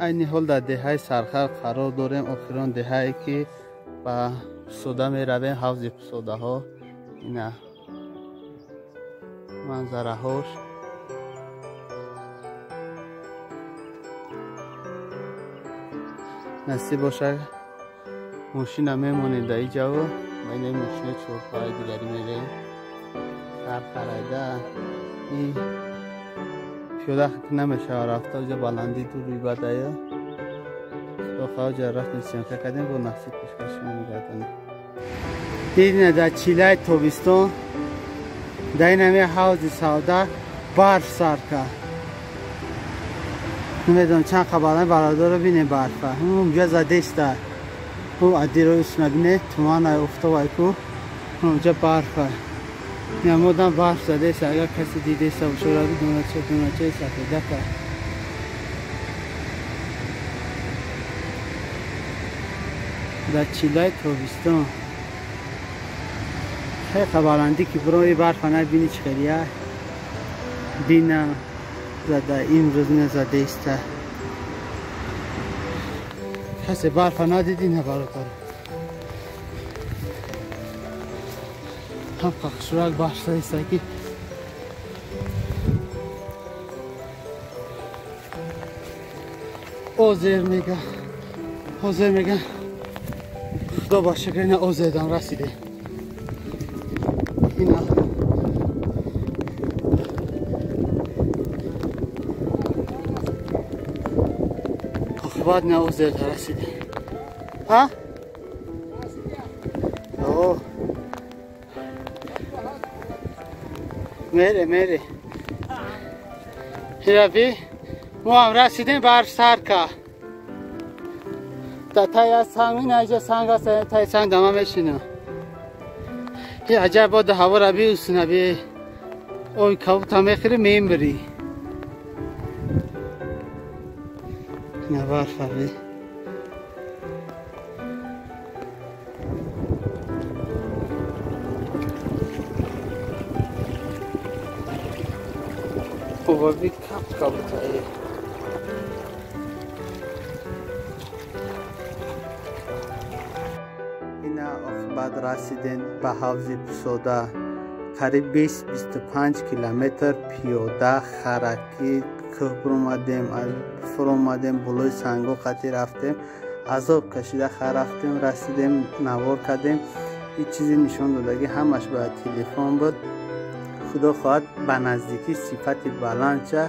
Айни ҳол дар деҳаи Сархар қарор дорем, охирон деҳае ки ба Пусода меравем, ҳавзи Пусодаҳо. Ина манзараҳош. Насиб бошад, мошина мемонем дар иҷаво, ба инаи мошина чорпои дигари мерем. Сархарайда и пиёда намешава рафта, оҷа баландӣ дуруи бадая. Худо хоҳад, оҷа рафтем, съёмка кардем, бо насиб пешкаши мегардонем. Дидина дар чилаи тобистон дар ин ҳами ҳавзи савда барф сар кард. Намедонам чанд қабалан бародаро бинем барфа. Унҷа задеста. Ӯ адиро усна бине, туман офтобай ку. Унҷа барфа. Намодам барф задеста, агар касе дидеста бошад, дунача дуначаи сафедака. Дар чилаи тобистон хеле баландӣ ки бирои барфа набини чӣ хелия. Бина зада, имрӯз назадеста. Касе барфа надиди на бародар. Ҳам қақшурак барф задеста ки озер мега. Озер мега. Худо ба шукр ина озердам расиде. Ина оқибат на озерда расиде. А? О. Мере, мере. Ҳираби мо ҳам расидем барф сар кард. Дар таи аз санг ин аҷа санг аст, таи санг дама мешинам. Ҳи аҷаб боди ҳавора биусина би. Ой кабута мехӯри мембирӣ. Ина барфа би. Оба би кап кабута е. Ина оқибат расидем ба ҳавзи Пусода. Қариб 20-25 километр пиёда харакӣ кӯҳ биромадем, фуромадем, болои сангҳо қатӣ рафтем, азоб кашида хар рафтем, расидем, навор кардем. Ҳеҷ чизе нишон додагӣ ҳамаш ба телефон буд. Худо хоҳад ба наздикӣ сифати баландша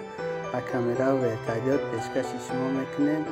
ба камераву вертолёт пешкаши шумо мекунем.